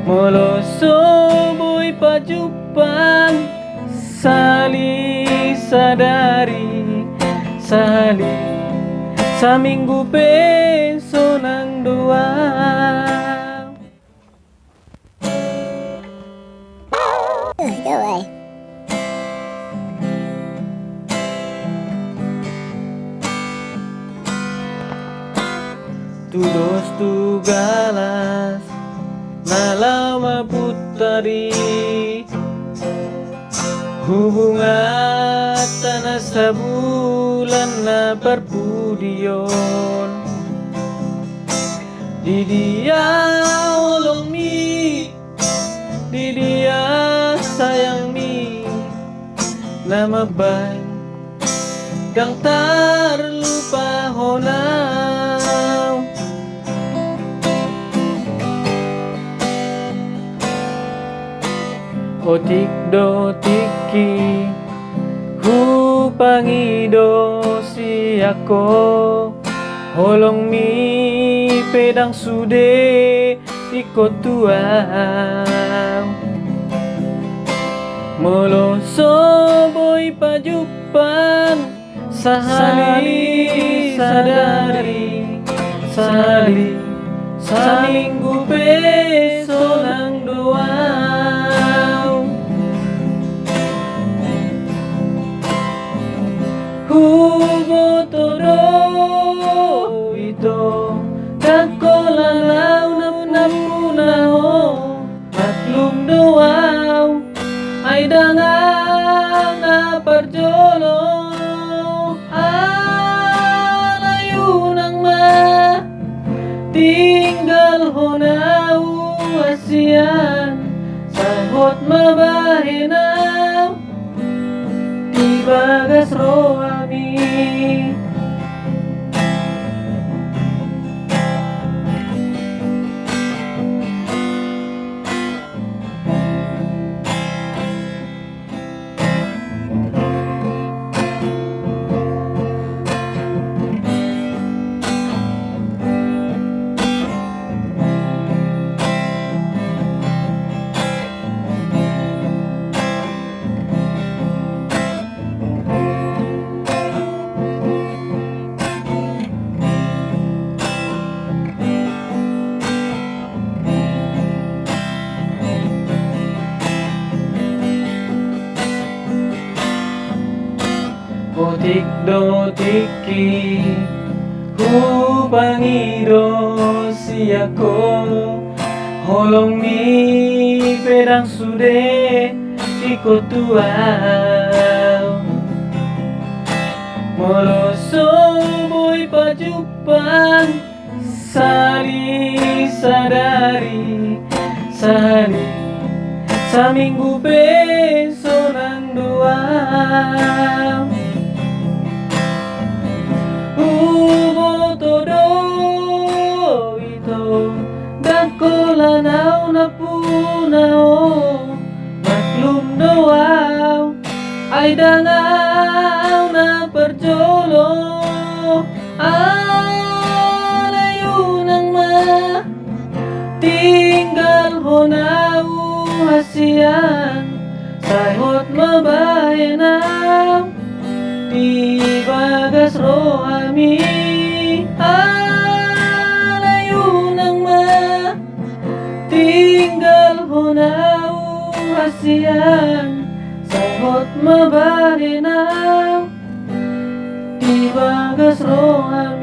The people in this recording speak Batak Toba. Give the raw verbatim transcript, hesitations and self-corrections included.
Molo so boi pajumpang, sahali sadari, sahali saminggu pe sonang do au. Tudos tu galas na laho maputar i, hubunganta na sabulan na parpudion. Di dia holongmi, di dia sayangmi, na mambahen ndang tarlupahon au. Otik do tingki hupangido sian ho, holongmi pe ndang sude ingkon tu au. Molo so boi pajumpang, sahali sadari, sahali saminggu pe sonang do au. Huboto do ito, ndang holan au na, na puna ho. Maklum do au, ai ndang au na parjolo. Alai unang ma tinggalhon au hasian, sai hot ma bahen au di bagas rohami. Otik do tingki hupangido sian ho, holongmi pe ndang sude ingkon tu au. Molo so boi pajumpang, sahali sadari, sahali saminggu pe sonang do au. Huboto do ito, ndang holan au na puna ho. Maklum do au, ai ndang au na parjolo. Alai unang ma tinggalhon au hasian, sai hot ma bahen au di bagas rohami. Alai unang ma tinggalhon au hasian, sai hot ma bahen au di bagas rohami.